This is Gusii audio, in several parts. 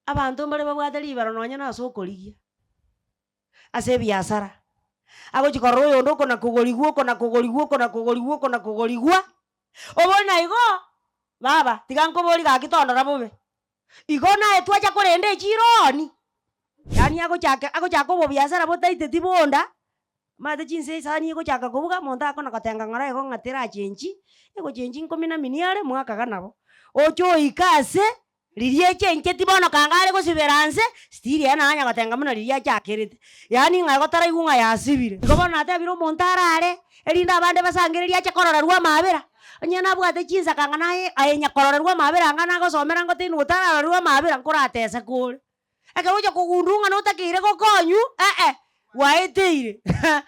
Abanto mbare babwate ribero nonye na ase okorigia, ase ebiasara, agochi korora oyonde okona kogorigwa okona kogorigwa okona kogorigwa okona kogorigwa, obori na igo, baba tiga nkobori gaki tondora bobe, igo naye twacha korenda echironi, yaani agochaka agochaka obobiasara botaiteti bonda, omanyete chinsa esani egochaka kobuga omonto akona gotenga ng'ora igo ng'a terachenchi, egochenchi nkominamini are mwakaga nabo, oche oike ase. Riria echencheti bono kanga are gosibera nse, still ere nanya gotenga buna riria achakerete, yaani ng'a igo taraigwa ng'a yasibire. Igo bono natebire omonto arare, erinde abande basangererie ache kororerwa amaabera, onye nabwate chinsa kanga naye aye nyakororerwa amaabera anga nagosomera ngotebi otararorerwa amaabera nkorateseke ore. Ekero ogocha kogundua ng'a notakeire gokonywa, eh-eh, gwaeteire.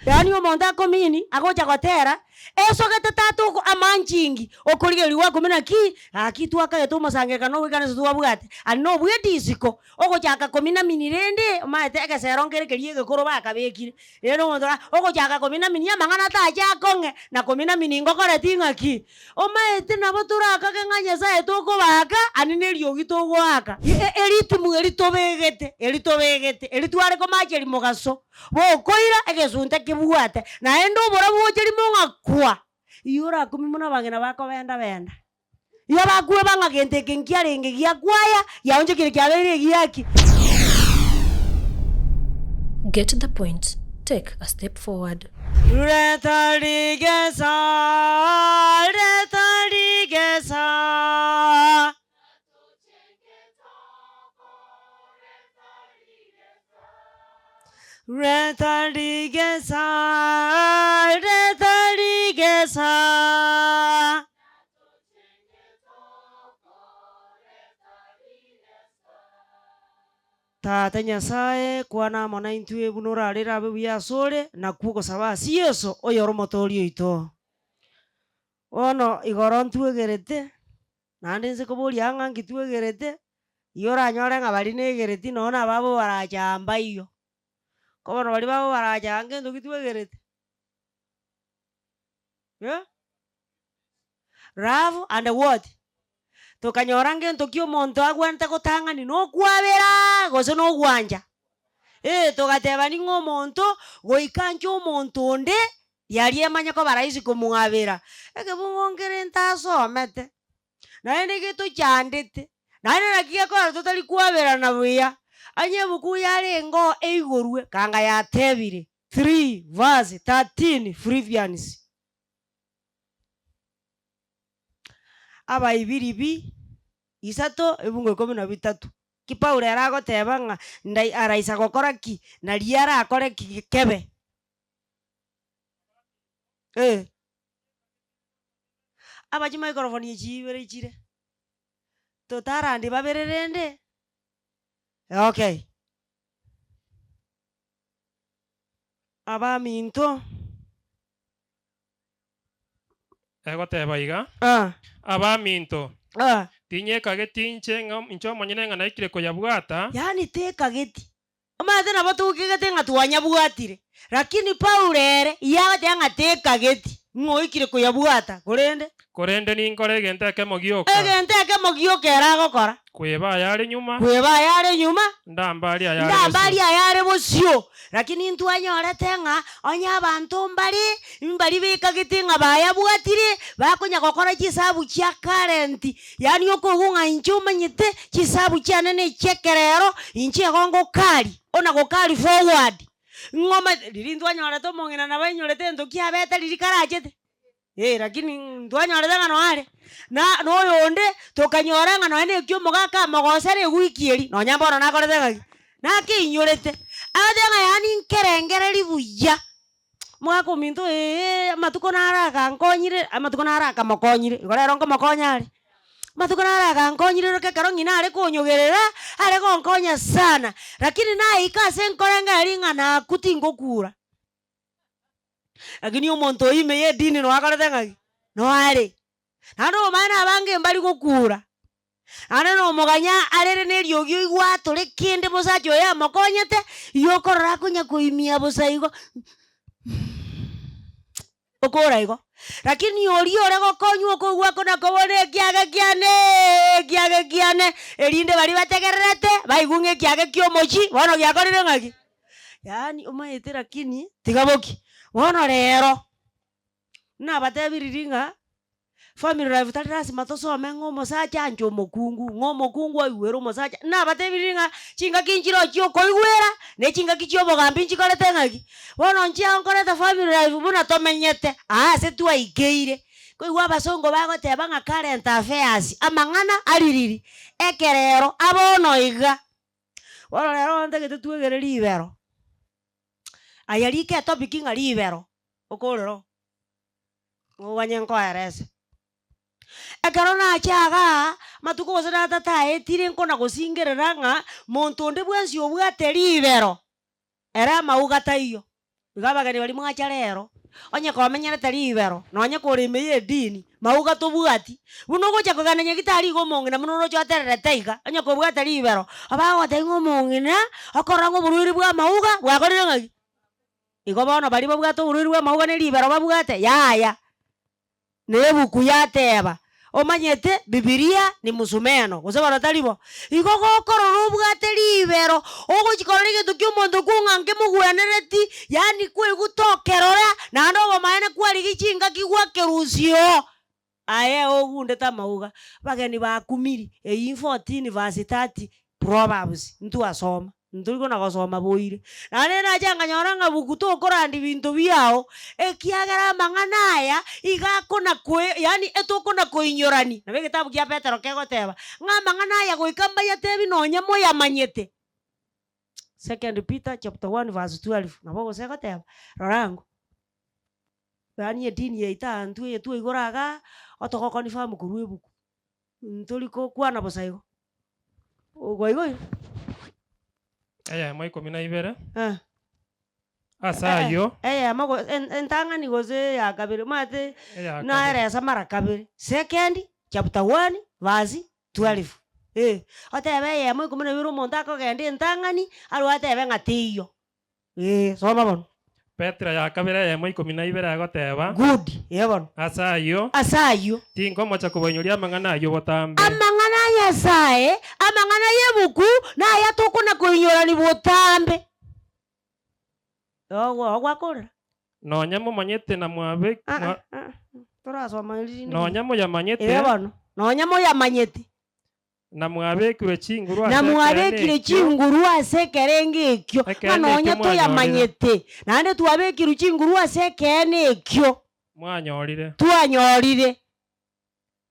Yaani omonto akomini, agocha gotera, esogete tata oko amanchingi, okorigereria gwakumia naki, gaki twakagete omosangererekano ogoika ase twabwate, aria nobwete isiko, ogochaka kominamini rende, omanyete egesero nkere keria egekoro bakabekire, rende omonto ora ogochaka kominamini amang'ana tache akong'e, na kominamini ngokoreti ng'aki. Omanyete nabo torakage ng'a Nyasae tokobaaka, aria neriogi togoaka. Eritimu eri tobegete, eri tobegete, eri tware komacheria mogaso, bokoira egesunte kebwate, naende oborabu boche rimo ng'a kwa. Igo orakumie mono abang'ina bakobenda benda. Igo bakweba ng'a gento eke nkiarenge giakwaya, giaonchokire kiabeire egiaki. Get the point, take a step forward. Reta rigesa, reta rigesa. Reta rigesa, reta rigesa. Tata Nyasae, kwana amo naintwe buna orarere abe buya asore, nakwo ogosaba ase Yeso, oyore Omotoori oito. Bono igoro ntwegerete, naende inse koboria ng'a nki twegerete, igo oranyore ng'a baria negereti nonye na ababo barache aa mbaiyo. Ko bono baria babo barache aa ngento ki twegerete? Eh? Love and what? Tokanyora ngento ki omonto agwenerete gotang'ani nokwabera gose nogwancha? Eh togateba ning'o omonto goika anche omonto onde riaria emanye koba rahisi komwabera. Ekebungo nkere ntasomete, naende getochandete, naende naki gekogera totari kwaberana buya, onye ebuku yarenge oo eigorwe kanga yatebire 3 verse 13 Philippians. Abaibiribi isato ebungo ikomi na bitato. Ki Paulo ere agoteba ng'a ndai araisa gokora ki, na riria arakore ki kebe? Eh. Aba chimaikorofoni echi ibere chire, totarandi babere rende? Okay. Abaminto. Egoteba iga, Abaminto, tinyekageti inche ng'a inche omonyene ng'a naikire koyabwata. Yaani tekageti. Omanyete nabo tokegete ng'a twanyabwatire, lakini Paulo ere igo agoteba ng'a tekageti ng'a oikire koyabwata, korende. Korende ninkore egento ekemo gioka. Egento ekemo gioka ere agokora. Kweba ayare nyuma. Kweba ayare nyuma. Ndambarie ayare bosio. Ndambarie ayare bosio. Lakini intwanyorete ng'a onye abanto mbare, mbaria bekagete ng'a bayabwatire, bakonya gokora chisabu chia current, yaani okoigwa ng'a inche omanyete chisabu chiane na echi'ekerero, inche igo ngokaria, ona gokaria forward. Ng'a omanyete, riria intwanyorete omong'ina nabo ainyorete egento kiabete riria karachete. Eh, lakini ntwanyorete ng'a noare are, na na oyonde tokanyora ng'a nonya na eki omogaka amogosera ewiki eria, nonya mbono nakorete ng'aki, nakeinyorete. Agoteba ng'a yaani nkerengereri buya, omogaka ominto eeh amatuko naro agankonyire, amatuko naro akamokonyire, igo rero nkomokonya are. Amatuko naro agankonyire roka ekero ng'ina are konyogerera, are gonkonya sana, lakini naika ase nkorengereria ng'a nakwo tingokura. Lakini omonto oyio ime y'edini noyo akorete ng'aki? Noyo are. Naende omanye abange mbari gokura, naende nomoganya arere na eriogi oigwe atore kende mosacha oye amokonyete, igo okorora akonya koimia bosa igo. Okora igo. Lakini oria ore gokonywa okoigwa kona kobona ekiage kiane ekiage kiane, erinde baria bategererete, baigwe ng'a ekiage kia omochie bono giakorire ng'aki? Yaani omanyete lakini tiga boki. Bono rero, nabatebirie ng'a family life tari lasima tosome ng'a omosacha anche omokungu, ng'a omokungu aigwere omosacha, nabatebirie ng'a chingaki nchire chia okoigwera, na echingaki chia obogambi nchikorete ng'aki? Bono inche nkoreta family life buna tomenyete aa ase twaikeire, koigwa abasongo bagoteba ng'a current affairs, amang'ana aririri, ekerero abono iga. Bono rero ntagete twegere ribero, aya rika etopic ng'a ribero, okorera oo, ng'oganye nkoerese. Ekero nacha igaa, amatuko gose na ataetire nkona gosingerera ng'a monto onde bwensi obwate ribero, ere amauga taiyo. Iga abageni baria mwacha rero, onye komenyerete ribero, nonye kore ime ya edini, mauga tobwati. Buna ogocha kogenda nyagitari iga omong'ina buna oroche otererete iga, onye kobwate ribero, abagotebia ng'a omong'ina, okorora ng'a oborwaire bwa amauga bwakorire ng'aki? Igo bono baria babwate oborwaire bwa amauga na eribero babwate, yaya. Na ebuku yateba, Omanyete, Bibilia ni msumeno, gose bono tari bo? Igo gokorora obwate ribero, ogochia korora egento kia omonto okwo ng'a nkemogwenereti, yaani kwaigwa tokerora, naende obomaene kwarigia chingaki gwakerusia oo, aye ogundete amauga. Abageni bakumiri, eyio 14 verse 30 Proverbs, ntwasoma, ntori kona gosoma boire. Naende nacha nkanyora ng'a buku tokorandi binto biao, ekiagera amang'ana aya iga akona koe yaani etokona koinyorani. Nabo egetabu kia Petero kegoteba, ng'a amang'ana aya goika mbayatebi nonye moyamanyete. Second Peter chapter 1 verse 12, nabo gose egoteba, rora ango, yaani edini yaito aa intwe eye twaigora igaa, otogoconfirm korwa ebuku, ntori kokwana bosa igo. Kwaigure? Eyemo ikomi na ibere. Eh. Ase ayio. Eyemo go entang'ani gose eya kabere, omanyete Eya kabere. naeresa mara kabere. Second chapter 1 verse 12, eh. Otebe eyemo ikomi na ibere omonto akogenda entang'ani, arwe atebe ng'a teiyo, eh, soma bono. Petero ya kabere eyemo ikomi na ibere agoteba. Good, eh bono. Ase ayio. Ase ayio. Tinkomocha kobainyoria amang'ana ayio botambe. Amang'ana a Nyasae, amang'ana y'ebuku, naya tokona koinyorani botambe. Ogwakorera. Nonya momanyete na mwabe Ah, mwa ah, ah, torasoma rinde Nonya moyamanyete. Eh bono, nonya moyamanyete. Na mwabekirwe chinguru Na ase ekeene mwabekire ekio. chinguru ase ekerengo ekio, ng'a Ekeene nonya ekio mwanyorire. toyamanyete, naende twabekirwe chinguru ase ekeene ekio. Mwanyorire. Twanyorire.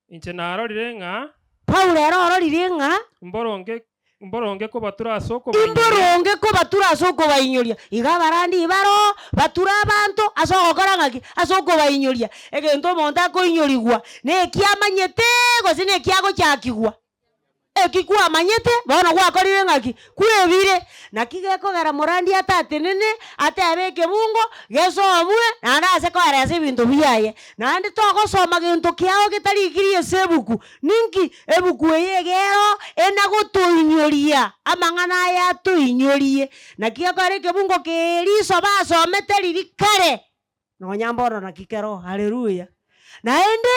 Inche narorire ng'a. Paulo ere ororire ng'a. Mboronge mboronge kobatura ase okobainyoria. Imboronge kobatura ase okobainyoria. Iga abarandi baroo, bature abanto ase ogokora ng'aki? Ase okobainyoria. Egento omonto akoinyorigwa, na eki amanyete gose na eki agochakigwa. Eki kwamanyete, bono gwakorire ng'aki? Kwebire. Naki gekogera morandi atatenene, atebe ekebungo, gesomwe, naende ase koeresa ebinto biaye. Naende togosoma gento kiao getarikiri ase ebuku. Ninki? Ebuku eye iga ero, enagotoinyoria amang'ana aya atoinyorie. Naki gekogera ekebungo keria iso basomete riria kare, nonya mbono naki kero, haleluya. Naende,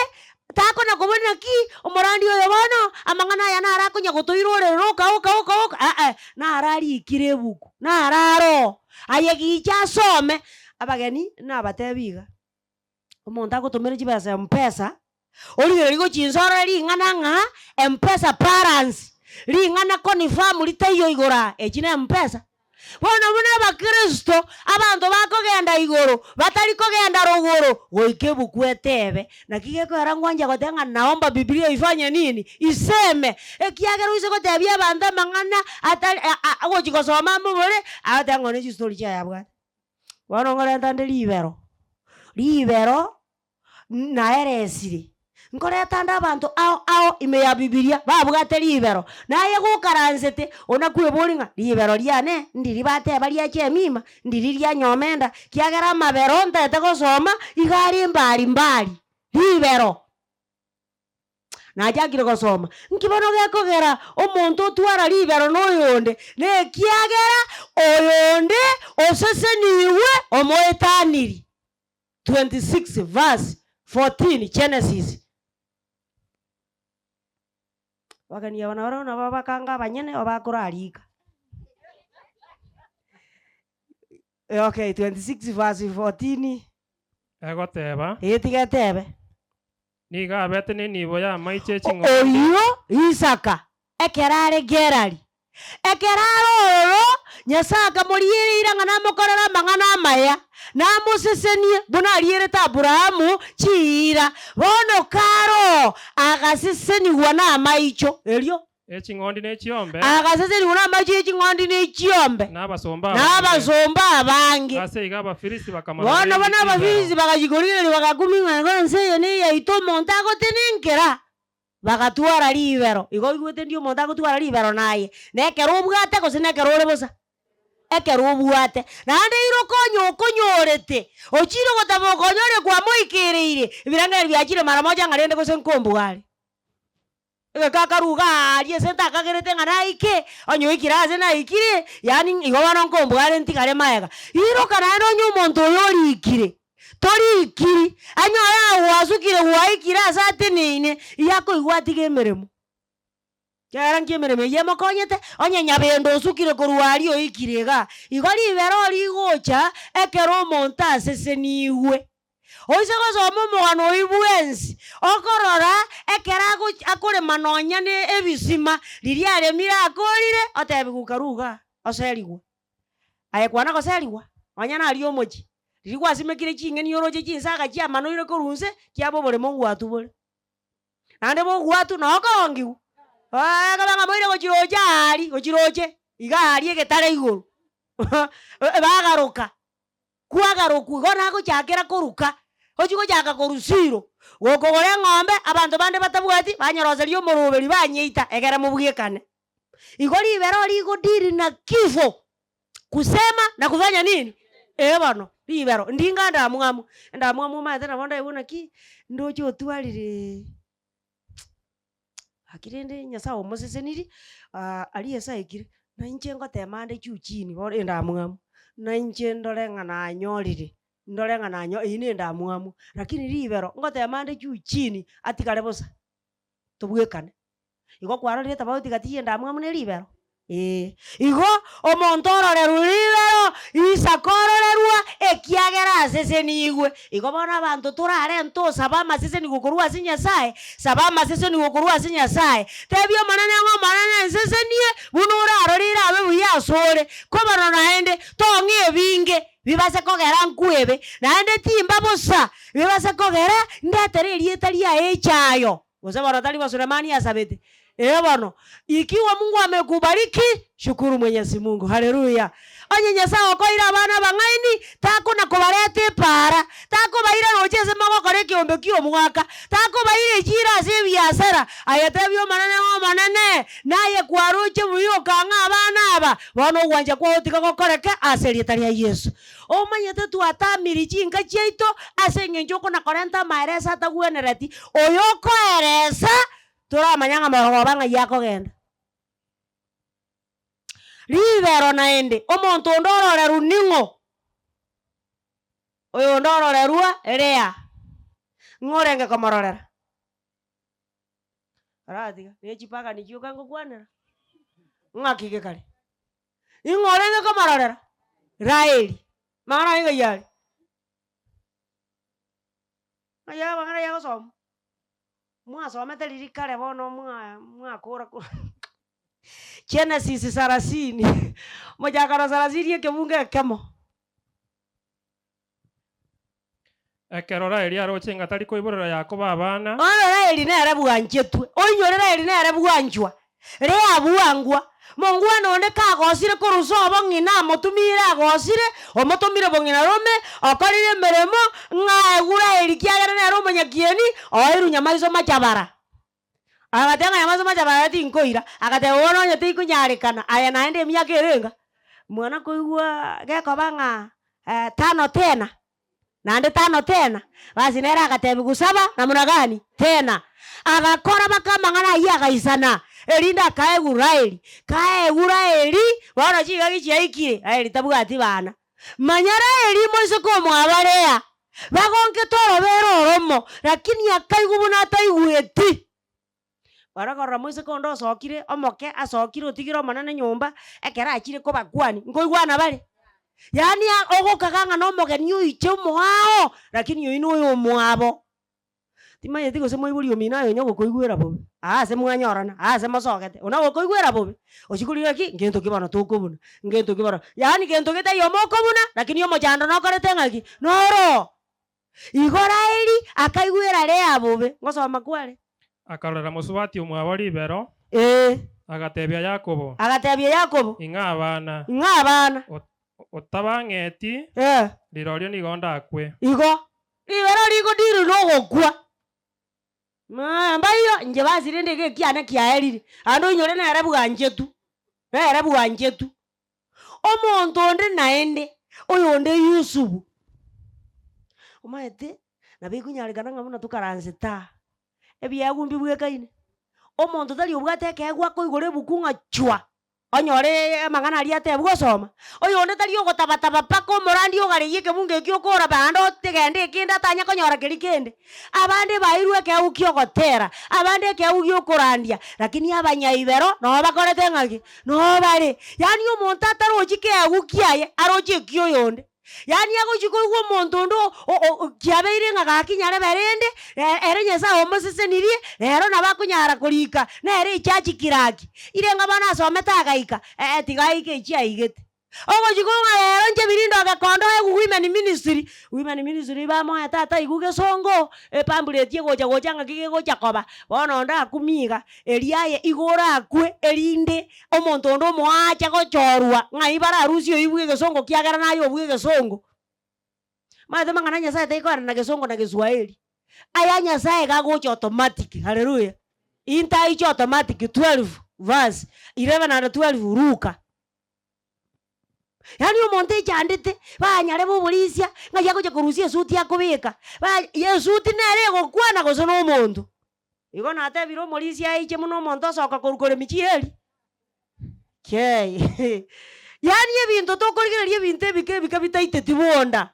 takona koboria naki, omorandi oyo bono, amang'ana aya naro akonya gotoirorera oka oka oka oka, eh naro arikire ebuku, naro aroo, aye gicha asome, abageni nabatebi iga, omonto agotomera chibesa mpesa, origereria gochia inse orore ring'ana ng'a mpesa balance, ring'ana confirm ritaiyo igoro aa, echi ne mpesa. Bono buna abakristo, abanto bakogenda igoro, batari kogenda rogoro, goika ebuku etebe. Naki gekoera ngwancha goteba ng'a naomba bibilia ifanye nini? Iseme. Ekiagera oise gotebia abanto amang'ana atari agochi gosoma amobore, agoteba ng'a one chistori chiaye abwate. Bono nkorenta nde ribero, ribero naeresire, nkoreta nde abanto ao ao ime ya bibilia babwate ribero, naye gokaransete ona kweboria ng'a ribero riane ndiri bateba riacha emima, ndiri rianyoma enda, kiagera amabero ntaete gosoma, iga are mbari mbari, ribero. Nachakire gosoma, nki bono gekogera omonto otwara ribero na oyonde, na ekiagera oyonde oseseniwe omoetaniri. 26 verse 14 Genesis. Abageni aba nabarabwo nabo bakanga abanyene obakorarika. Okay, 26 verse 14. Egoteba. Ee, tiga etebe. Nigo abete nenibo y'amaicho e ching'ondi. Oyio Isaka ekero are Gerari, ekero are ororo, Nyasae akamoriera eira ng'a namokorere amang'ana amaya, namosesenie, buna arierete Aburaamu chiira. Bono kare oo agasesenigwa namaicho. Erio. E ching'ondi ne chiombe. Agasesenigwa namaicho ye ching'ondi ne chiombe. Na abasomba abange. Na abasomba abange. Ase igo Abafilisti bakamorora Bono bono ribero. Abafilisti bagachia korigereria bagakumia ng'a igo ense eye neyaito omonto agotenenkera. Bagatwara ribero. Igo oigwete ndi omonto agotwara ribero naye, nekero obwate gose nekero ore bosa? Ekero obwate. Naende iroka onye okonyorete, ochire gotama okonyore kwamoikereire, ebirengererio biachire mara moja ng'a rende gose nkombware. Egeka akaruga aaria ase ntakagerete ng'a naike, onye oikire ase naikire, yaani igo bono nkombware ntigare maega. Iroka naende onye omonto oyo orikire, torikiri, anyore ng'a gwasukire gwaikire ase ateneine, igo akoigwa atige emeremo. Ekiagera nki emeremo eyio emokonyete? Onye nyabende osukire korwa aria oikire igaa, igo ribero rigocha ekero omonto asesenigwe. Oise gosoma omogano oyio bwensi, okorora ekero agoch akorema nonya na ebisima, riria aremire akorire, otebiwa karue igaa, oserigwe. Aye kwana goserigwa, nonya naria omochie, riria gwasimekire ching'eni oroche chinsaga chiamanoire korwa inse, kiaba oboremo ngwatwa bore. Naende bogwatwa noo okorongiwa, ekebe ng'a moire gochiroche aaria, gochiroche, iga aaria egetare igoro, bagaroka. Kwagarokwa igo nagochakera koruka, ochia gochaka korwa siro, gokogora eng'ombe, abanto bande batabwati, banyeroseria omoroberi banyeita egere mobwekane. Igo ribero rigo deal na kifo, kusema na kufanya nini? Ee bono, ribero, ndinga endamwamu, endamwamu omanyete nabo ndaigwe naki, ndoche otwarire gaki rende Nyasaye omosesenirie, aria ase aikire, na inche ngotema ande juu chini bono endamwamu, na inche ndore ng'a nanyorire, ndore ng'a nanyo eywo na endamwamu, lakini ribero ngotema ande juu chini atigare bosa, tobwekane. Igo kwarorire etofauti gati ya endamwamu na eribero? Ee. Igo omonto ororerwe ribero, Isaka ororerwa, ekiagera asesenigwe. Igo bono abanto torare ntosaba amasesenigwa korwa ase Nyasaye, saba amasesenigwa korwa ase Nyasaye. Tebia Omonene ng'a Omonene nsesenie, buna orarore erabe buya asore. Kobono naende, tong'e ebinge, bibase kogera nkwebe, naende timba bosa, bibase kogera ndetere erieta riaye echayo. Gose bono tari bo Sulemani asabete? Ee bono, ikiwa Mungu amekubariki, shukuru Mwenyezi Mungu. Haleluya! Onye Nyasae okoeire abana abang'aini, takona kobareta epaara, takobaira roche ase mogokora ekeombe ki'omwaka, takobaira echiira ase ebiasara. Aye tebia Omonene ng'a Omonene, naye kwaroche buya okang'a abana aba, bono ogwancha kwao tiga gokoreke ase erieta ria Yeso. Omanyete twatamiri chinka chiaito ase engencho okona korenta amaereso atagwenereti, oyo okoeresa toramanya ng'a morogoba ng'ai akogenda. Ribero naende, omonto onde ororerwa ning'o? Oyonde ororerwa Lea, ng'o orenge komororera? Oratiga, ne chipagani chioka ngokwanera, ng'aki gekare? Ing'o orenge komororera? Raeli. Mang'ana aye ng'ai are? Ng'ai amang'ana ayio agosomwa? Mwasomete riria kare bono mwa mwakora ko Genesis sarasini, omochakano sarasini ekebungo ekemo. Ekero Raeli aroche ng'a tari koiborera Yakobo abana. Bono Raeli nere bwanchetwe, oinyore Raeli nere bwanchwa, Lea bwangwa. Mongwana onde kagosire korwa sobo ng'ina amotumire agosire, omotomire bong'ina rome, okorire emeremo, ng'a aegwe Raeli kiagera nere omonyakieni, oeirwe nyamaiso machabara. Agateba ng'a nyamaiso machabara tinkoira, agateba bono onye tikonyarekana, aye naende emiaka ere enga? Mwana koigwa gekoba ng'a tano tena. Naende tano tena. Basi nere agatebiwa saba namuna gani? Tena. Agakora baka amang'ana ayio agaisana, erinde akaegwa Raeli. Kaegwa Raeli, bono chingaki chiaikire, Raeli tabwati bana. Manya Raeli moiseke omwabo Lea. Bagonkete orobere oromo, lakini akaigwa buna ataigweti. Bara korora moiseke onde osokire, omoke asokire otigire omonene nyomba, ekero achire kobakwani, nkoigwana bare? Yaani ogokaga ng'a nomogeni oiche omoao, lakini oyio noyo omwabo. Timanyeti gose moibori omino aye onye gokoigwera bobe, aa ase mwanyorana, aa ase mosogete, buna gokoigwera bobe, ochia korigia ki? Ngento ki bono tokobuna, ngento ki bono, yaani gento getaiyo mokobuna, lakini omochando nokorete ng'aki? Noro. Igo Raeli akaigwera Lea bobe, ngosoma kware. Akarorera mosubati omwabo ribero, Ee. agatebia Yakobo. Agatebia Yakobo. Ing'a abana. Ing'a abana. Otabang'eti, Ee. rirorio nigo ndakwe. Igo ribero rigodiri nogokwa. Maa mbaiyo, inche basi rende iga ekiane kiaerire, ande oinyore nere bwanchetu, nere bwanchetu. Omonto onde naende, oyonde Yusufu, omanyete nabo ekonyarekana ng'a buna tokaransete aa, ebiegwa mbibwekaine, omonto tari obwate ekeegwa akoigora ebuku ng'a chwa. Onyore amang'ana aria atebwe gosoma, oyonde tari ogotabataba mpaka omorandi ogaregie ekebungo ekio okoraba naende otegende ekende atanye konyora keria kende. Abande bairwe ekeegu kia ogotera, abande ekeegu gia okorandia, lakini abanyaibero noo bakorete ng'aki? Noo bare. Yaani omonto atarochi keegu kiaye, aroche ekia oyonde. Yaani agochia koigwa omonto onde o- o kiabeire ng'a gaki nyarebe rende, ere Nyasaye omosesenirie, rero nabo akonyara korika, nere echachi kiraki. Ire ng'a bono asomete agaika, eh tiga aike echio aigete. Ogochia koigwa ng'a rero inche birindo gekondo oegwe women ministry, women ministry bamoete ataigwe gesongo, epambureti egocha gocha ng'aki gegocha koba, bono onde akumia iga, erio aye igo orakwe erinde Omonto onde omoache gochorwa, ng'ai bararusie oyio bw'egesongo kiagera naye obw'egesongo? Omanyete mang'ana a Nyasaye taikoerana na gesongo na geswahili. Aya Nyasaye iga agocha automatic, haleluya. Intaiche automatic 12 verse 11 and 12 Luka. Yaani omonto echandete, banyare boborisia, ng'ai agocha korusia esuti akobeka, ba esuti nere egokwana gose na omonto? Igo natebire omorisia aiche buna omonto osoka korwa koremi chieri. Kei. Yaani ebinto tokorigereria ebinto ebike ebike bitaiteti bonda.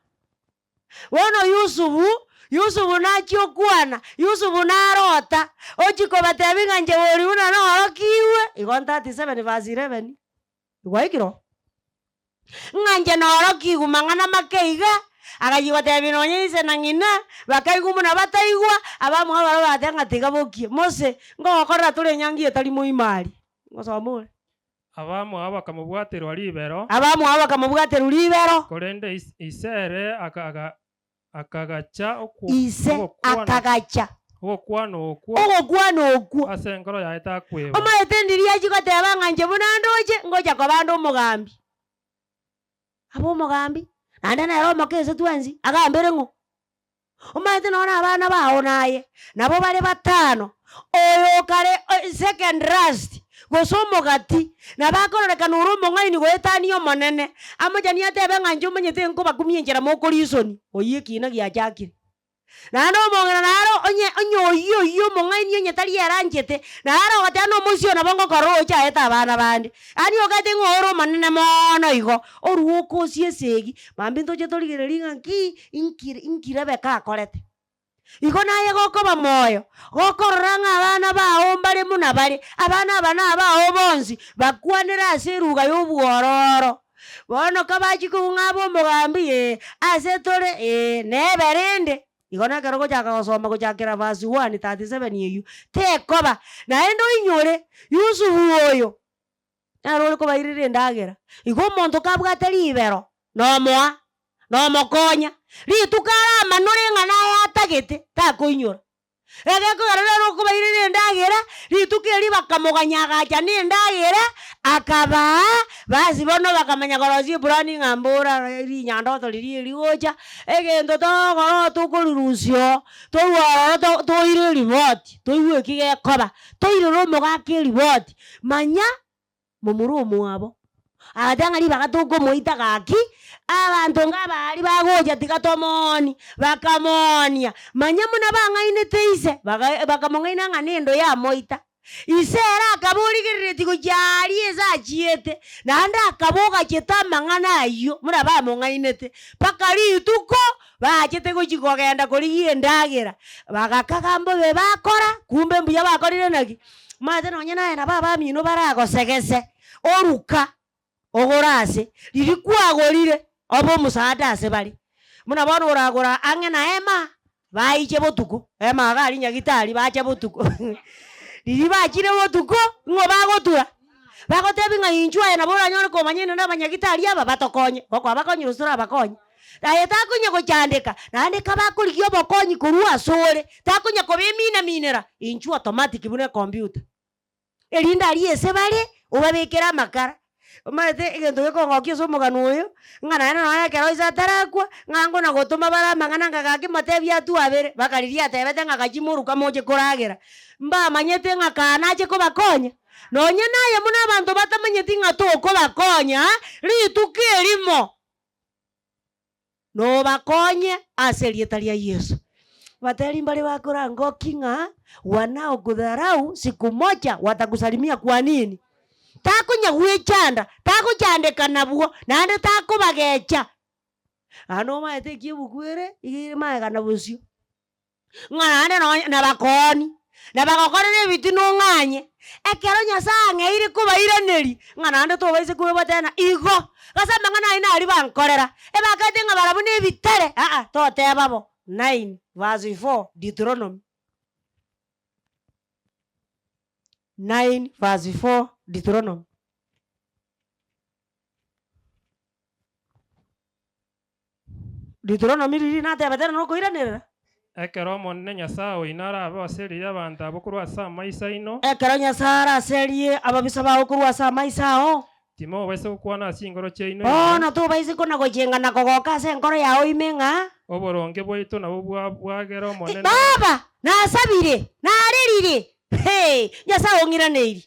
Bono Yusufu, Yusufu nachia okwana, Yusufu narota, ochia kobatebia ng'a inche bori buna norokigwe, igo 37 verse 11, gwaikire oo? Ng'a inche norokigwe mang'ana make iga, agachia gotebia nonya ise na ng'ina, bakaigwa buna bataigwa, abamwabo baria bagateba ng'a tiga bokie, mose, ngogokorera tore enyangi etari moima aria. Ngosoma ore. Abamwabo bakamobwaterwa ribero. Abamwabo bakamobwaterwa ribero. Korende ise ere akagacha Ise akagacha. ogokwana okwo. Ogokwana okwo. Ase enkoro yaye takweba. Omanyete ndiria achia goteba ng'a inche buna ndoche, ngocha koba nde omogambi. Abe omogambi, naende nere omoke ase twensi, agambere ng'o? Omanyete nonya na abana bao naye, nabo bare batano, oyo okare second last, gose omogati, nabo akororekana ore omong'aini goetania omonene, amochanie atebe ng'a inche omanyete nkobakumia enchera mokorisoni, oyio ekina giachakire. Naende omong'ina naro onye onye oyio oyio omong'aini onye tari ere anchete, naro ogoteba na omosio nabo ngokorora oche aete abana bande. Yaani okagete ng'a ore omonene moono igo, orue okosie esegi, mambia ntoche torigereria ng'a ki, inki inki Rebeka akorete. Igo naye gokoba moyo, gokorora ng'a abana bao mbare buna bare, abana aba nabao bonsi, bakwanere ase eruga y'obwororo. Bono kabachia koigwa ng'a abe omogambi, ee, ase tore, ee, nebe rende. Igo nekero ogochaka gosoma gochakera verse 1, 37 eyio, tekoba. Naende oinyore, Yusufu oyo, nere ore kobairera endagera. Igo omonto kabwate ribero, nomoa, nomokonya, rituko aramanore ng'a naye atagete, takoinyora. Egekogera nere okobairera endagera, rituko erio bakamoganya agacha na endagera, akabaa, basi bono bakamanya korosia epurani ng'a mbora rinyandoto riria rigocha, egento togokora tokorirusia oo, torwe ororo to toire eripoti, toigwe eki gekoba, toirere omogaka eripoti, manya momura omwabo. Agateba ng'a ribaga tokomoita gaki, abanto nk'abaria bagocha tiga tomoonie, bakamoonia. Manya buna bang'ainete ise, baga bakamong'aina ng'a nendo yamoita. Ise ere akaba origereretie gochia aaria ase achiete, naende akaba ogachete amang'ana ayio buna bamong'ainete, mpaka rituko bachete gochia kogenda korigia endagera, bagakaga mbobe bakora, kumbe mbuya bakorire naki? Omanyete nonye naye nabo abamino baragosegese, oruka ogore ase riria kwagorire obe omosaada ase bare. Buna bono oragora ang'e na ema, baiche botuko, ema iga aria nyagitari bache botuko riria bachire botuko, ng'o bagotura? Bagotebi ng'a inchuo aye nabo oranyore komanya inde na abanyagitari aba batokonye, gokwabakonyire gose torabakonye. Aye takonya gochandeka, naende kabakorigia obokonyi korwa asore, takonya kobeminaminera, inchuo automatic buna ecomputer. Erinde aria ase bare, obabekere amakara. Omanyete egento gekong'okia ase omogano oyo, ng'a naende nonye ekero ise atarakwa, ng'a nkona gotoma bare amang'ana ng'a gaki motebie atwabere, mpaka riria atebete ng'a gachia moruka moche koragera. Mbamanyete ng'a kaa nache kobakonya, nonye naye buna abanto batamanyeti ng'a tokobakonya, rituko erimo. Nobakonye ase erieta ria Yeso. Bateri mbare bakorangoki ng'a wanaokudharau siku moja watakusalimia kwa nini? Takonya gwechanda, tagochandeka nabwo, naende takobagecha. Aa nomaete eki ebuku ere, iga ere magega na bosio. Ng'a naende nonye nabakooni, na bagokorera ebitina ong'anye, ekero Nyasae ang'eire kobairaneria, ng'a naende tobaisa koebatena igo, gose amang'ana ayio naria bankorera, ebakaete ng'a barabwo nebitare, aa, toteba bo. Nine verse four, Deuteronomy. Nine verse four, Deuteronomy. Deuteronomy riria natebete na nokoiranerera. Ekero Omonene Nyasae oino arabe oseririe abanto abwo korwa ase amaiso aino. Ekero Nyasae araserie ababisa bao korwa ase amaiso ao. Timobaisa gokwana ase chinkoro chiaino ime. Bono tobaisa kona-gochenga na kogoka ase enkoro yao ime ng'a. Oboronge bwaito nabwo bwagera Omonene. Baba, nasabire, narerire, hee, Nyasae ong'iraneirie,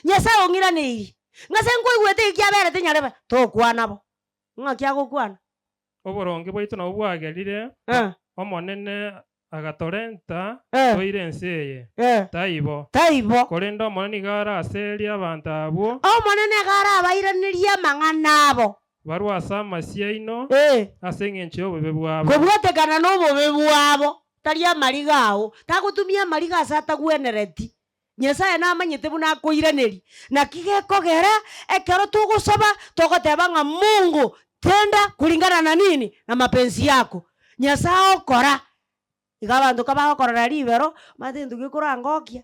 Nyasae ong'iraneirie, ng'ase nkoigwete eki kiaberete nyarebe, tokwana bo. Ng'aki agokwana? Oboronge bwaito nabwo bwagerire Omonene agatorenta toire ense eye. Taibo. Taibo. Korende Omonene nigo araserie abanto abwo. Omonene iga arabairanerie amang'ana abo. Barwe ase amasio aino ase engencho y'obobe bwabo. Kobwatekana nobobe bwabo, tari amariga ao. Tagotumia amariga ase atagwenereti. Nyasae namanyete buna akoiraneria. Naki gekogera ekero togosaba togoteba ng'a Mungu tenda kulingana na nini? Na mapenzi yako. Nyasae okora. Iga abanto kabagokorora ribero, omanyete egento gekorangokia,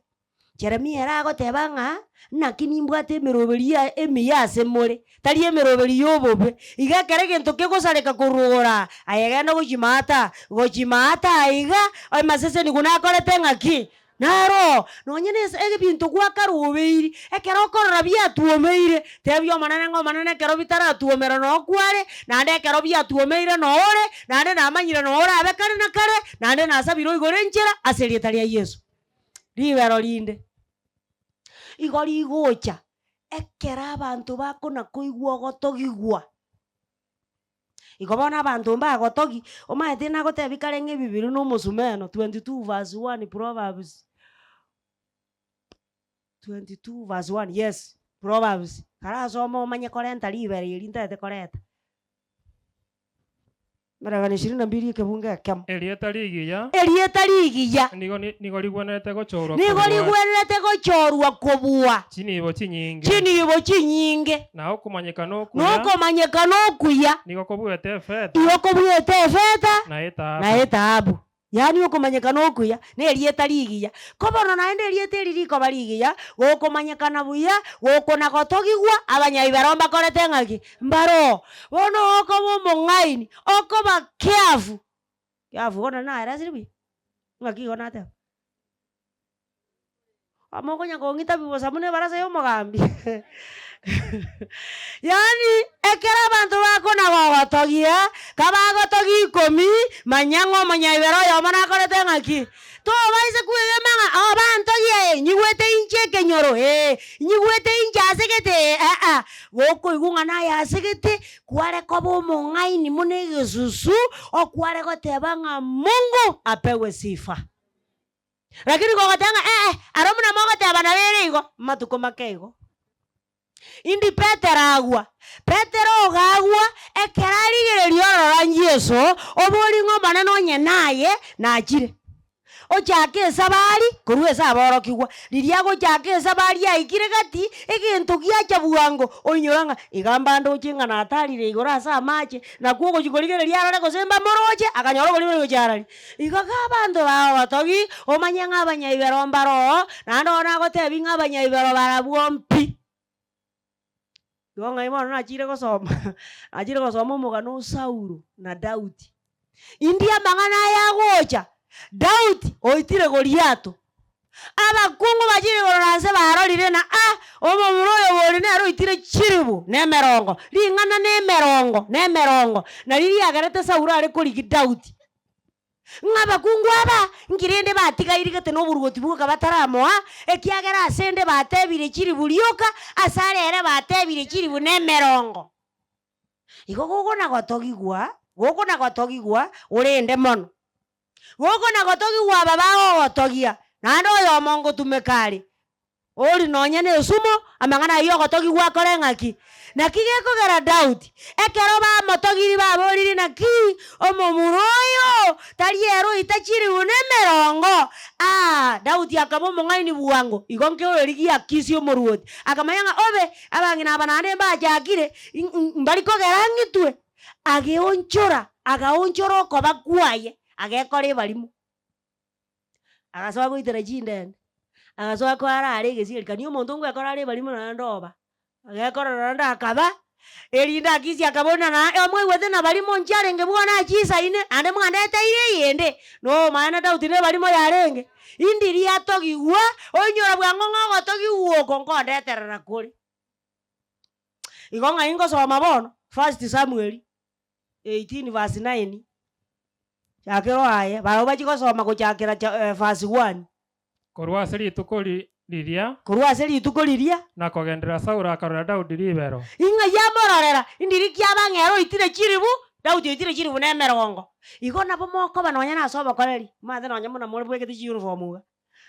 Jeremia ere agoteba ng'a naki nimbwate emeroberi ya emiya ase more, tari emeroberi ya obobe. Iga ekero egento kegosareka korwa igoro aa, aye genda gochia maata, gochia maata aiga, amasesenigu nakorete ng'aki? Naro, nonye nese ebinto gwakarobeiri, ekero okorora biatuomeire, tebia Omonene ng'a Omonene ekero bitaratuomera noo kware, naende ekero biatuomeire noo ore, naende namanyire noo orabe kare na kare, naende nasabire oigore enchera ase erieta ria Yeso. Ribero rinde igo rigocha ekero abanto bakona koigwa ogotogigwa. Igo bono abanto mbagotogi, omanyete nagotebi kare ng'a ebibiri na omosumeno, 22 verse 1 Proverbs, 22 verse 1 yes, Proverbs, karasome omanye korenta ribero eri ntagete koreta. Emereng'anio ishirini na mbili ekebungo ekemo. Erieta rigiya. Erieta rigiya. Nigo nigo rigwenerete gochorwa Nigo kobua. rigwenerete gochorwa kobua. Chinibo chinyinge. Chinibo chinyinge. Na okomanyekana okuya. Na okomanyekana okuya. Nigo kobuete efeta. Nigo kobuete efeta. Na etaabu. Na etaabu. Yaani okomanyekana okuya, na erieta rigiya. Ko bono naende erieta eri rikoba rigiya, gokomanyekana buya, gokona gotogigwa, abanyaibero mbakorete ng'aki? Mbaroo. Bono okoba omong'aini, okoba careful, careful bono naeresire buya? Ng'aki igo nateba? Mokonya kong'ita pi bosa buna ebarasa y'omogambi? Yaani ekero abanto bakona gogotogia, kabagotogia ikomi, manya ng'a omonyaibere oyomo nakorete ng'aki? Tobaisa kwegema ng'a oo bantogia ee, nyigwete inche ekenyoro ee, nyigwete inche ase gete ee, aa. Gokoigwa ng'a naye ase gete, kware koba omong'aini buna egesusu, okware goteba ng'a Mungu apewe sifa. Lakini kogoteba ng'a ee, aro buna mogoteba nabo ere igo, amatuko make igo. Indi Petero agwa? Petero ogagwa ekero arigereria ororo Yeso, oborie ng'a Omonene onye naye nachire. Ochake esabari korwa ase aborokigwa, riria agochaka esabari aikire gati, egento giacha bwango, oinyora ng'a iga mbandoche ng'a natarire igoro ase amache, nakwo ogochia korigereria arore gose mbamoroche, akanyora oborimo gochia araria. Igo ga abanto bagotogi, omanye ng'a abanyaibero mbare oo, naende oo nagotebi ng'a abanyaibero barabwo mpi. Igo ng'ai bono nachire gosoma nachire gosoma omogano o Saulo na Daudi. Indi amang'ana aya agocha, Daudi oitire Goliato, abakungu bachire igoro na nse barorire na ah, omomura oyo bori nere oitire chilifu na emerongo, ring'ana na emerongo, na emerongo, nario riagerete Saulo are korigia Daudi. Ng'a abakungu aba, nki rende batigaire gete noboruoti bwoka bataramoa, ekiagera asende batebire chilifu rioka, asare ere batebire chilifu na emerongo. Igo gokona-gotogigwa, gokona-gotogigwa, orende mono. Gokona-gotogigwa aba bagogotogia, naende oyomo ngotumeka are, Ori nonya nesumo, amang'ana ayio ogotogigwa akore ng'aki? Naki gekogera Daudi, ekero bamotogirie baboririe naki, omomura oyo tari ere oita chilifu na emerongo? Aa, Daudi akaba omong'aini bwango, igo nkeoerigia Akisi omoruoti. Akamanya ng'a obe, abang'ina aba naende mbachakire, mbari kogera ng'itwe. Ageonchora, agaonchora okoba kwaye, agekora ebarimo. Agasoa goitera chindende, agasoa koara are egesieri kani omonto ngwekora are ebarimo naende oba, agekorera naende akaba, erinde akisia akabuna na omwaigwete na barimo nchiarenge bwana chisaine naende mwandeteire eyende, nomaene Daudi na ebarimo yarenge, indi riatogigwa, oinyora bwango ng'a ogotogigwa oko nkondeterera kore. Igo ng'ai ngosoma bono, First Samuel 18 verse 9, chakera oaye, barabwo bachie gosoma gochakera cha verse 1. Korwa ase rituko riria. Korwa ase rituko riria. Na kogenderera Saulo akarora Daudi ribero. Ing'ai amororera, indiri kiaba ng'a ere oitire chilifu, Daudi oitire chilifu na emerongo. Igo nabo mokoba nonya nase obokoreri, omanyete nonya buna more bwegete chiuniform iga,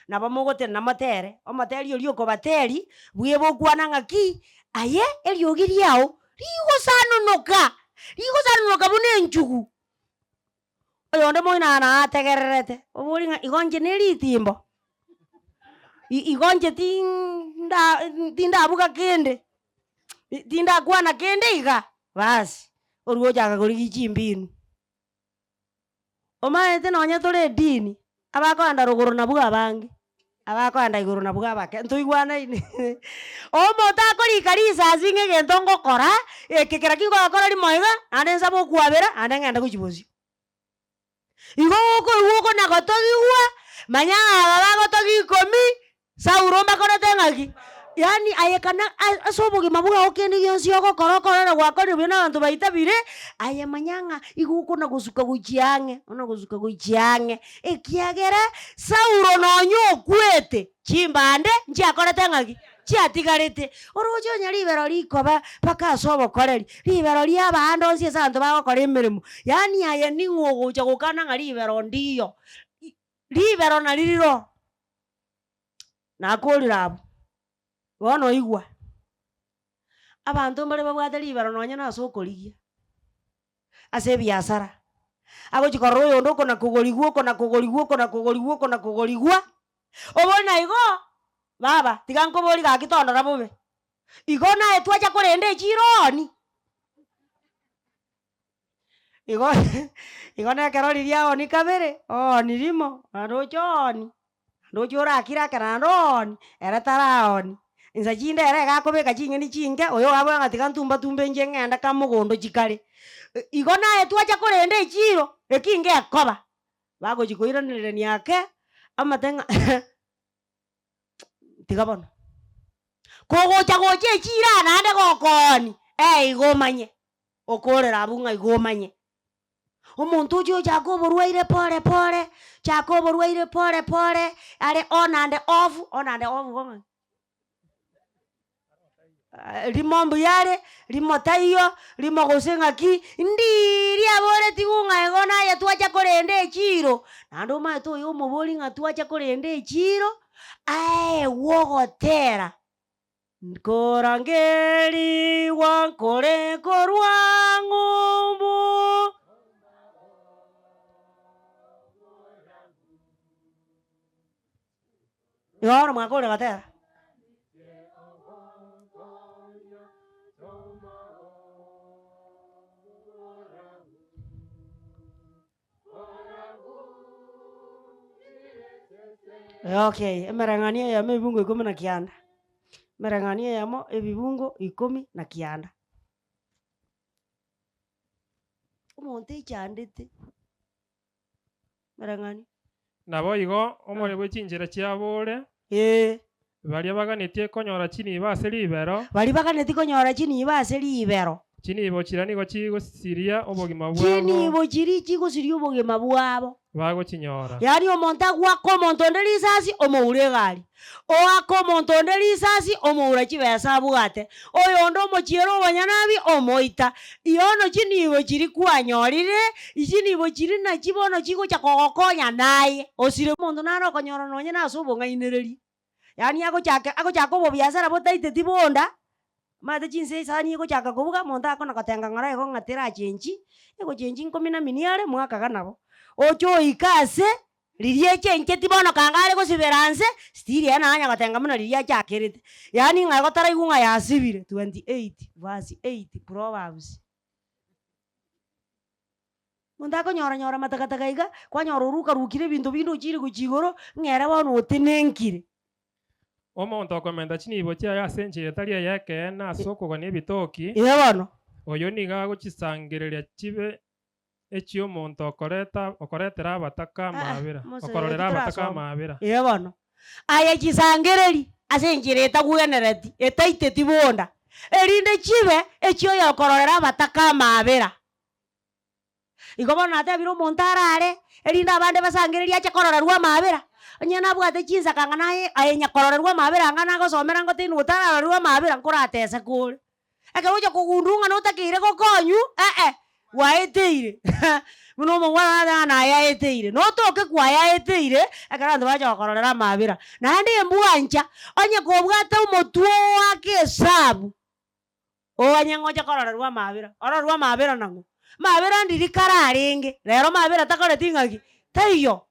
nabo mogotenena motere, omoteri oria okobateri, bwebe okwana ng'aki, aye eriogi riao rigosanonoka, rigosanonoka buna enchugu. Oyonde moino naategererete, oborie ng'a igo inche ne ritimbo, igo inche tinda tindabuga kende, tindakwana kende iga, basi, orwa ochaka korigia chimbinu. Omanyete nonye tore edini, abakoenda rogoro nabwo abange, abakoenda igoro nabwo abake, ntoigwanaine? Omonto akorika risasi ng'a egento ngokora, eke kera ki ngogokora rimo iga, naende nsabe okwabera, naende ng'ende gochia bosio. Igo okoigwa okona gotogigwa, manya ng'a aba bagotogia ikomi, Saulo mbakorete ng'aki? Yaani aye kana ase obogima bwao kende gionsi ogokora okorore gwakorire buya na abanto baitabire, aye manya ng'a igo okona gosuka gochia ang'e, ona gosuka gochia ang'e, ekiagera Saulo nonye okwete, chimbande nchiakorete ng'aki? Chiatigarete. Oroche onye ribero rikoba mpaka ase obokoreri, ribero ri'abaande onsi ase abanto bagokora emeremo, yaani aye ning'o ogocha gokana ng'a ribero ndiyo, ribero nari riro. Nakorire abwo, bono oigwa, abanto mbare babwate ribero nonye na ase okorigia, ase ebiasara, agochia korora oyonde okona kogorigwa okona kogorigwa okona kogorigwa okona kogorigwa, obori na igo, baba tiga nkobori gaki tondora bobe, igo naye twacha korenda echiro oni. Igo igo na ekero riria ooni kabere, ooni rimo, naende oche ooni, naende oche orakire ake naende ooni, ere taraoni. Insa chinde ere iga akobeka ching'eni chinke, oyo ogaboa ng'a tiga ntumba tumbe inche ng'ende kamogondo chikare. Igo naye twacha korenda echiro, eki ngekoba, bagochi koiranererania ake, amate ng'a tiga bono. Kogocha gocha echiro aa naende gokooni, eh igo omanye. Okorera abwo ng'a igo omanye. Omonto ochia ochaka oborwaire pore pore, chaka oborwaire pore pore, are on and off, on and off igo ng'aki? Rimo mbuya are, rimo taiyo, rimo gose ng'aki, ndiiria aboretigwe ng'a igo naye twacha korenda echiiro, naende omanyete oyo omobori ng'a twacha korenda echiiro, aegwe ogotera, Nkorangerigwa nkore korwa ng'umbu. Igo bono mwakorire gotera. Okay, emereng'anio eyemo ebibungo ikomi na kianda, emereng'anio eyemo ebibungo ikomi na kianda. Omonto echandete. Emereng'anio. Naboigo omore bwe chinchera chiabo ore. Ee. Baria baganetie konyora chinibo ase ribero. Baria baganetie konyora chinibo ase ribero. Chinibo chiria nigo chigosiria obogima bwabo. Chinibo chiria chigosiria obogima bwabo. Bagochinyora. Yaani omonto agoaka omonto onde risasi, omoura egari. Oaka omonto onde risasi, omoura chibesa abwate. Oyonde omochiera obonyanabi, omoita. Yono chinibo chiria kwanyorire, chinibo chiria nachi bono chigocha kogokonya naye, osire. Omonto nare okonyora nonye nase obong'ainereria, yaani agochaka agochaka obobiasara botaiteti bonda, omanyete chinsa esani egochaka kobuga, omonto akona gotenga ng'ora igo ng'a terachenchi, egochenchi nkominamini are mwakaga nabo. Oche oike ase, riria echencheti bono kanga are gosibera nse, still ere nanya gotenga buna riria achakerete. Yaani ng'a igo taraigwa ng'a yasibire, 28 verse 8 Proverbs. Omonto akonyora nyora matakataka iga, kwanyora oruka rukire ebinto binde ochire gochia igoro, ng'a ere bono otenenkire. Omonto okomenta chinibo chiaye ase enchera etari ey'ekeene ase okogania ebitoki, Ee bono. oyio nigo agochisangereria chibe echi'omonto okoreta okoretera abataka amaabera, Mose, okororera abataka titorasoma. amaabera. Ee bono. Aye chisangereri ase enchera etagwenereti, etaiteti bonda, erinde chibe echi'oyokororera abataka amaabera. Igo bono natebire omonto arare, erinde abande basangererie ache kororerwa amaabera, onye nabwate chinsaka ng'a naye aye nyakororerwa amaabera anga nagosomera ngotebi ng'a otararorerwa amaabera nkorateseke ore. Ekero ocha kogundua ng'a notakeire gokonywa, eh eh, gwaeteire buna omongwana nateba ng'a nayaeteire, notoke kwayaeteire, ekero abanto bacha gokororera amaabera. Naende embwancha, onye kobwate omotwe ogoaka esabu. Oanye ng'oche kororerwa amaabera, ororerwe amaabera nang'o? Maabera ndiri kare arenge, rero maabera takoreti ng'aki? Taiyo.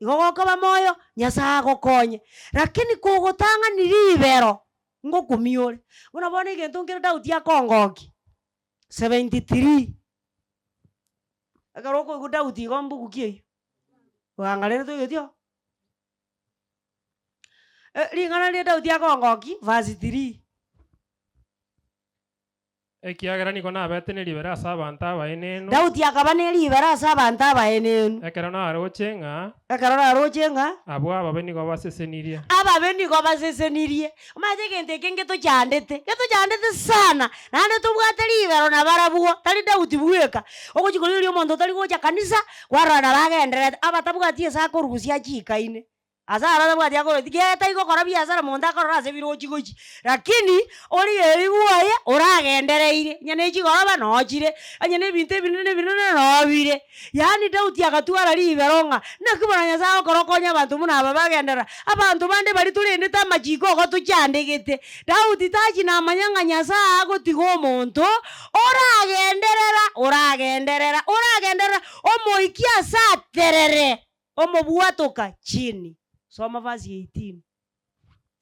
Igo gokoba moyo, Nyasae agokonye. Lakini kogotang'ani ribero, ngokumia ore. Buna bono egento nkere Daudi akongokia, 73, ekero okoigwa Daudi igo mbuku ki eywo? Oanga rende toigweti oo? Ring'ana riria Daudi akongokia, verse 3. Ekiagera nigo nabete neribera ase abanto abaenenu. Daudi akaba neribera ase abanto abaenenu. Ekero naroche ng'a. Ekero naroche ng'a. Abwo ababe nigo basesenirie. Ababe nigo basesenirie. Omanyete egento eke ngetochandete, getochandete sana, naende tobwate ribero nabarabwo, tari Daudi bweka. Ogochia korigereria omonto otari gocha kanisa, kwarora nabo agendererete, abatabwati ase akorusia achikaine. Ase aro tabwati akorwa tiga tari gokora biasara monto akorora ase birochi gochia, lakini origereria bwoye oragendereire, onye ne chigoroba noo chire, onye na ebinto ebinene ebinene noo bire. Yaani Daudi agatwara ribero ng'a naki bono Nyasaye agokora okonya abanto buna aba bagenderera, abanto bande baria torendete amachiko igo tochandegete. Daudi tachi namanya ng'a Nyasaye agotiga omonto oragenderera oragenderera oragenderera omoikia ase aterere. Omobwatoka chini. Soma verse 18.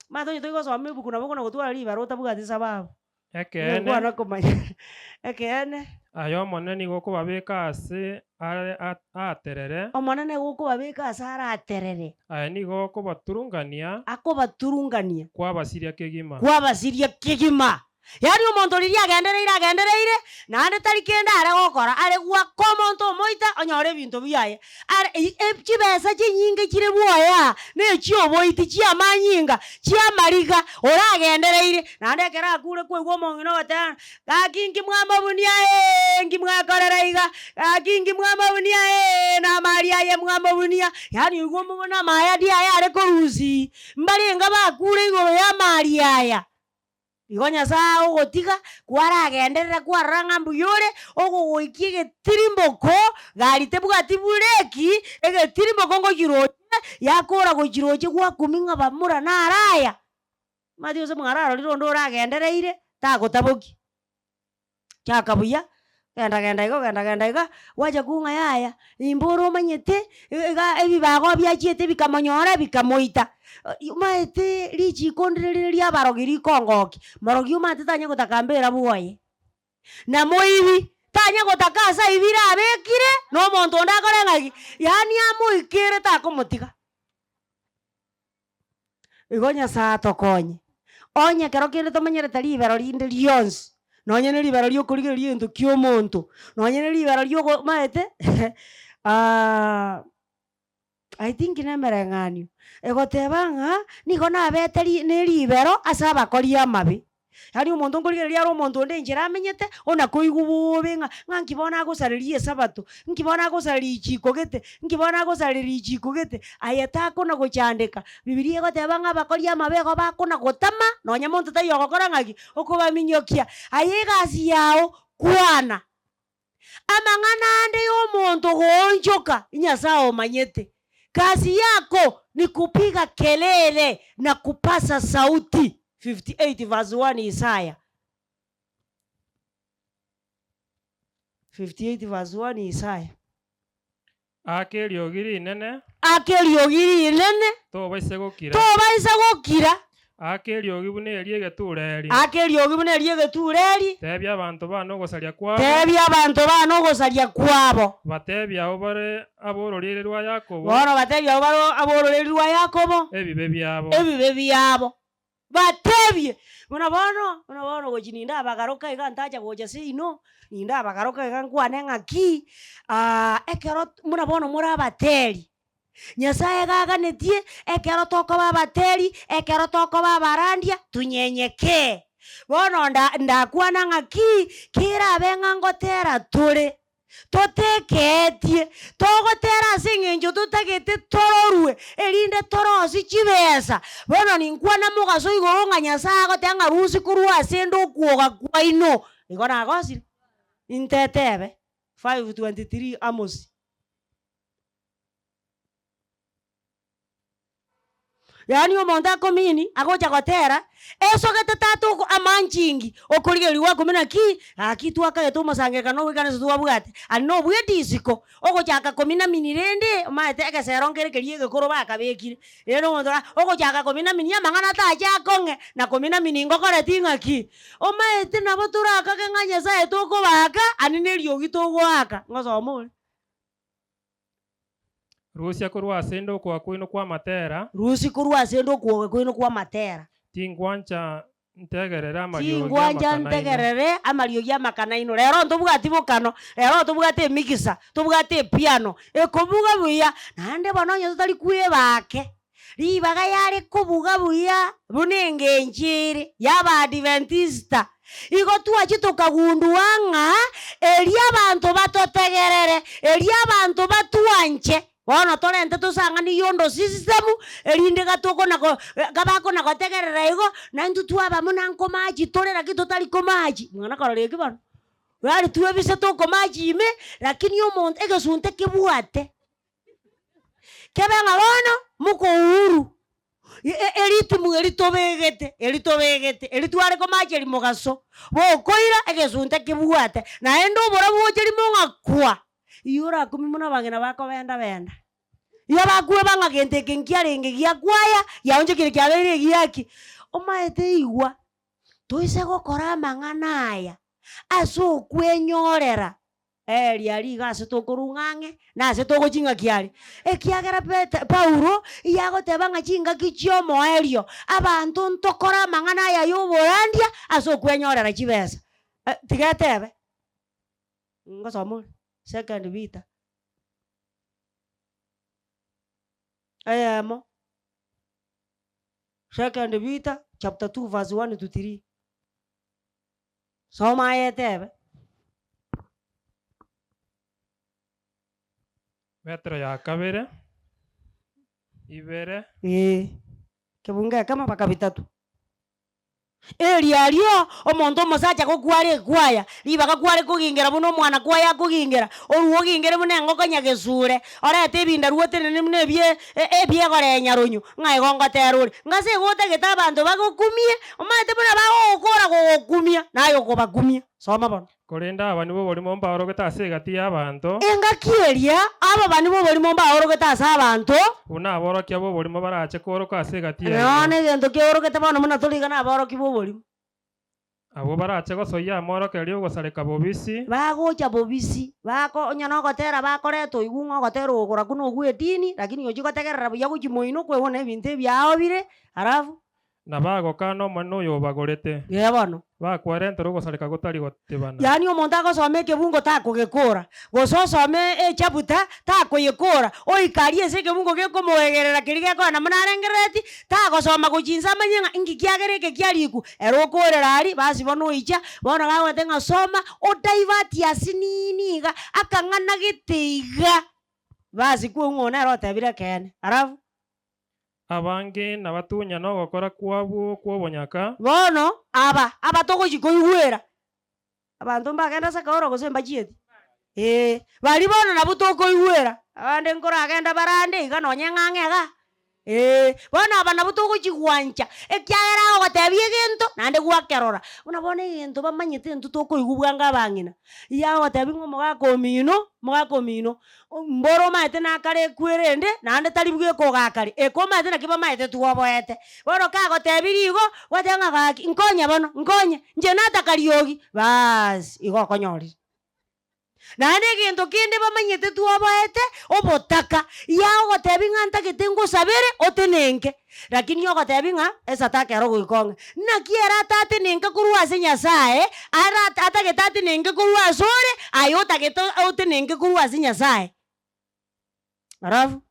Omanyete onye tori gosoma ebuku nabo okona gotwara ribara otabwati sababu. Ekeene. Nkwana komanya. Ekeene. Aye Omonene nigo okobabeka aase are aaterere. Omonene nigo okobabeka aase are aaterere. Aye nigo okobaturungania. Akobaturungania. Kwabasiria kegima. Kwabasiria kegima. Yaani omonto riria agendereire agendereire, naende tari kende are gokora, are goaka omonto omoita onyore ebinto biaye. Are ei chibesa chinyinge chire bwoye aa, na echioboiti, chiamanyinga, chiamariga, oragendereire, naende ekero akure kwaigwa omong'ina ogoteba ng'a gaki inki mwamobunia ee, nki mwakorera iga, gaki inki mwamobunia ee, na amari aye mwamobunia, yaani oigwe omobuna amaya ndi aye are korusia, mbarenge bakure igoro ya amari aya. Igo Nyasae agogotiga, kwaragenderera kwarora ng'a mbuya ore, ogogoikia egetirimboko, gari tebwati bureki, egetirimboko ngochiroche, yakora gochiroche gwakumia ng'a bamura naro aya. Omanyete gose mwararorire onde oragendereire, tagotabokia. Chaka buya, genda genda iga genda genda iga, gwacha kong'a yaya, nimba ore omanyete, iga ebibago biachiete bikamonyora bikamoita. Omanyete richiko ndire rire ria abarogi rikongokia, morogi omanyete tanya gotaka mbera bwoye, na moibi, tanya gotaka ase aibire abekire, na omonto onde akore ng'aki, yaani amoikere takomotiga. Igo Nyasae atokonye, onye ekero kende tomenyerete ribero rinde rionsi, nonye ne ribero riokorigereria egento kia omonto, nonye ne ribero riogo omanyete I think na emereng'anio, egoteba ng'a nigo nabete ri ne ribero ase abakori amabe. Yaani omonto nkorigereria are omonto onde enchera amenyete, ona koigwa bobe ng'a ng'a nki bono agosareria esabato, nki bono agosareria richiko gete, nki bono agosareria richiko gete, aye takona gochandeka. Bibilia egoteba ng'a abakori amabe igo bakona gotama, nonya monto taiyo ogokora ng'aki, okobaminyokia. Aye egasi yago, kwana. Amang'ana ande y'omonto goonchoka, Nyasae omanyete. Kazi yako ni kupiga kelele na kupasa sauti, 58 verse 1 Isaya. 58 verse 1 Isaya. Aka eriogi rinene. Aka eriogi rinene. Tobaisa gokira. Tobaisa gokira. Aka eriogi buna eri'egetuureri. Aka eriogi buna eri'egetuureri. Teebia abanto baane ogosaria kwabo. Teebia abanto baane ogosaria kwabo. Bateebie abwo bare ab'ororeria rwa Yakobo. Bono bateebie abwo bare ab'ororeria rwa Yakobo. Ebibe biabo. Ebibe biabo. Bateebie, Buna bono, buna bono gochia ninde abagaroka iga ntacha gocha seino, ninde abagaroka iga nkwane ng'aki, ekero buna bono more abateri, Nyasaye iga aganetie, ekero tokoba abateri, ekero tokoba abarandia, tonyenyekee. Bono nda ndakwana ng'aki, kerabe ng'a ngotera tore. Totekeetie, togotera ase engencho totagete tororwe, erinde torosie chibesa. Bono ninkwana mogaso igoro ng'a Nyasae agoteba ng'a rusia korwa ase 'nde okwoga kwaino. Igo nagosire? Intetebe. 5:23 Amosi. Yaani omonto akomini agocha gotera, esogete tata oko amanchingi, okorigereria gwakumina naki, gaki twakagete omosangererekano ogoika ase twabwate, aria nobwete isiko, ogochaka kominamini rende, omanyete egesero nkere keria egekoro bakabekire, rende omonto ora ogochaka kominamini amang'ana tache akong'e, na kominamini ngokoreti ng'aki? Omanyete nabo torakage ng'a Nyasaye tokobaaka, aria na eriogi togoaka, ngosoma ore. Rusia korwa ase 'nde okwoga kwaino kw'amatera. Rusia korwa ase 'nde okwoga kwaino kw'amatera. Tingwancha ntegerere amariogi Tingwancha 'amakana aino. ntegerere amariogi 'amakana aino. Rero ntobwati bokano, rero ntobwate emigisa, tobwate epiano, ekobuga buya, naende bono onye totari kwebake, ribaga yare kobuga buya buna engencho ere y'Abaadventista. Igo twachia tokagundua ng'a erio abanto batotegerere, erio abanto batwanche, bono torente tosang'anie yondo system, erinde gatokona ko kabakona gotegerera igo, naintwe twaba buna nkomachi tore lakini totari komachi, mwana korora eki bono, yaani twebise tokomachi ime, lakini omonto egesunte kebwate. Kebe ng'a bono moko uhuru, eritimu eri tobegete, eri tobegete, eri tware komacheria mogaso, bokoira egesunte kebwate, naende oborabu boche rimo ng'a kwa, igo orakumie buna abang'ina bakobenda benda. Igo bakweba ng'a gento eke nkiarenge giakwaya, giaonchokire kiabeire egiaki. Omaete igwa, toise gokora amang'ana aya ase okwenyorera. Erio aria iga ase tokorung'a ang'e, na ase togochia ng'aki are. Ekiagera Pete Paulo iyagoteba ng'a chingaki chi'omoerio, abanto ntokore amang'ana aya y'oborandia ase okwenyorera chibesa. Tiga etebe, ngosoma ore, Second Peter eyemo, Second Peter chapter 2 verse 1 to 3. Soma aye etebe. Petero ya kabere, ibere. Ee, kebungo ekemo mpaka bitato. Erio ario omonto omosacha gokware ekwaya, ribaga kware kogingera buna omwana kwaye akogingera, orue ogingere buna engoko nyagesure, orete ebinda otenene buna ebie ebiegoree nyaronyo, ng'a igo ngotera ore. Ng'a ase igo otagete abanto bagokumie, omanyete buna bagogokora gogokumia, naye okobakumia. Soma bono. Korende abani b'oborimo mbaorogete ase egati y'abanto. Engaki eria ababani b'oborimo mbaorogete ase abanto. Buna aborokia b'oborimo barache kooroka ase egati yaino. Nonya egento keorogete bono buna tori iga naborokia b'oborimo. Abwo barache gosoyia amorokererio ogosareka bobisi. Bagocha bobisi, bako onye nogotera bakoreta oigwe ng'a ogotera ogokorakwo nogwa edini, lakini ochia gotegerera buya gochia moino kwebona ebinto ebiao bire, alafu. Na bagokana Omonene oyobagorete. Ee bono. Bakwerentera ogosareka gotari gotebana. Yaani omonto agosoma ekebungo takogekora, gose osome echapter takoyekora, oika aria ase ekebungo gekomoegerera keria gekoenda buna arengerereti, tagosoma gochia inse amanye ng'a inki kiagera eke kiarikwa, ere okorera aria, basi bono oicha, bono gagoteba ng'a soma, odivert asinini iga, akang'ana gete iga, basi kweng'u oyo nere otebire ekeene, alafu. Abange nabatunya nogokora kwabwo kw'obonyaka. Bono aba abatogochia koigwera, abanto mbagende ase akaoro gose mbachieti? Ee, baria bono nabwo tokoigwera, abande nkoragenda barande iga nonye ng'ang'e igaa, ee, bono aba nabwo togochia gwancha, ekiagera agogotebia egento naende gwakerora. Buna bono egento bamanyete intwe tokoigwa bwango abang'ina, iga agogotebia ng'a omogaka omino, omogaka omino. Mboro omaete nakare ekwerende, naende tari bweka ogakare, eke omaete naki bamaete twoboete. Bono kagotebirie igo, gwateba ng'a gaki nkonye bono, nkonye, inche nataka riogi, baas igo okonyorire. Naende egento kende bamanyete twoboete, obotaka, yagogotebi ng'a ntagete ngosabere, otenenke. Lakini ogotebi ng'a esataka ero goika ong'e. Naki ere atatenenke korwa ase Nyasae, ara atagete atenenke korwa asore, aye otagete otenenke korwa ase Nyasae. Alafu.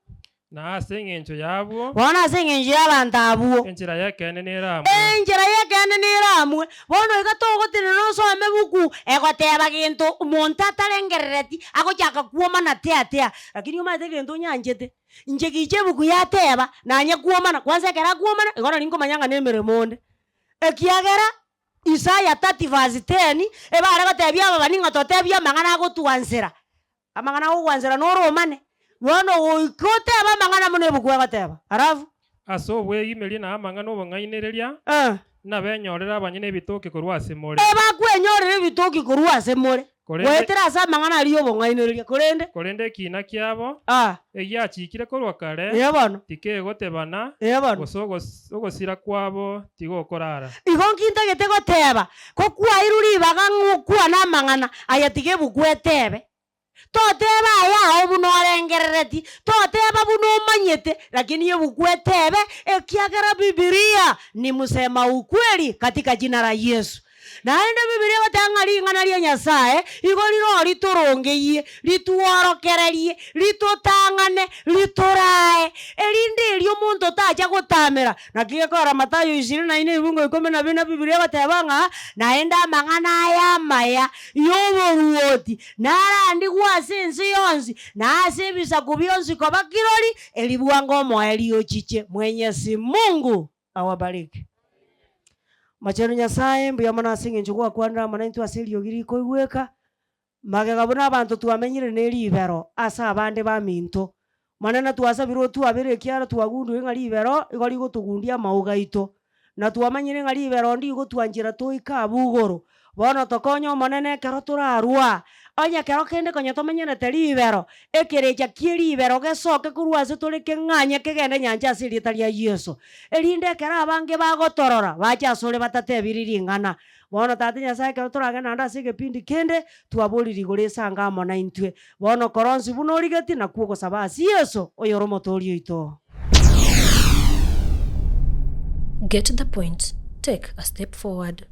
Na ase engencho y'abwo. Bono ase engencho y'abanto abwo. Enchera y'ekeene neramwe. Enchera y'ekeene neramwe. Bono iga togotenena osome buku egoteba gento omonto atarengerereti, agochaka kwomana tea tea. Lakini omanyete egento onyanchete. Inche gicha ebuku yateba, nanye kwomana, kwanza ekero akwomana, igo nari nkomanya ng'a nemeremo onde. Ekiagera Isaya 30 verse 10, ebare gotebia ababani ng'a totebie amang'ana agotwansera, amang'ana agogwansera noro omane, bono goika otebe amang'ana buna ebuku egoteba. Alafu. Ase obwegimeria na amang'ana obong'ainereria, nabenyorere abanyene ebitoki korwa ase more. Ebakwenyorera ebitoki korwa ase more. Korende. Goetera ase amang'ana aria y'obong'ainereria, korende. Korende ekiina kiabo, Ah. egiachiikire korwa kare, Ee bono. tikegotebana, Ee bono. gose ogosira kwabo tigokorara. Igo nki ntagete goteba? Ko kwairwe ribaga ng'a okwane amang'ana aya tiga ebuku etebe. Toteba aya ao buna orengerereti, toteba buna omanyete, lakini ebuku etebe, ekiagera Bibilia ni msema ukweli katika jina la Yesu. Naende Bibilia egoteba ng'a ring'ana ria Nyasae igo rire ritorongeie, ritworokererie, ritotang'ane, ritorae, erinde erio omonto tacha gotamera. Naki gekogera Mathayo ishirini na ine ebungo ikomi na bine Bibilia egoteba ng'a naende amang'ana aya amaya y'oboruoti narandigwe ase ense yonsi, na ase ebisaku bionsi koba kirori, eri bwango omoerio ochiche. Mwenyezi Mungu awabariki. Mochenu Nyasae, mbuya mono ase eng'encho gwakwanire amo naintwe ase eriogi rikoigweka, magega buna abanto twamenyire ne ribero ase abande baminto. Monene twasabire otwabere ekiagera twagundire ng'a ribero igo rigotogundia amauga aito, na twamanyire ng'a ribero ndigotwanchera toike abwo igoro. Bono tokonye Omonene ekero torarwa, onye kero kende konya tomenyerete ribero, ekerecha kie ribero gesoke korwa ase tore keng'anye kegende nyancha ase erieta ria Yeso, erinde ekero abange bagotorora bache asore batatebiri ring'ana. Bono Tata Nyasae ekero toragende naende ase egepindi kende, twaborire igoro esange amo naintwe. Bono kora onsi buna origetie nakwo ogosaba ase Yeso, oyore Omotoori oito. Get the point, take a step forward.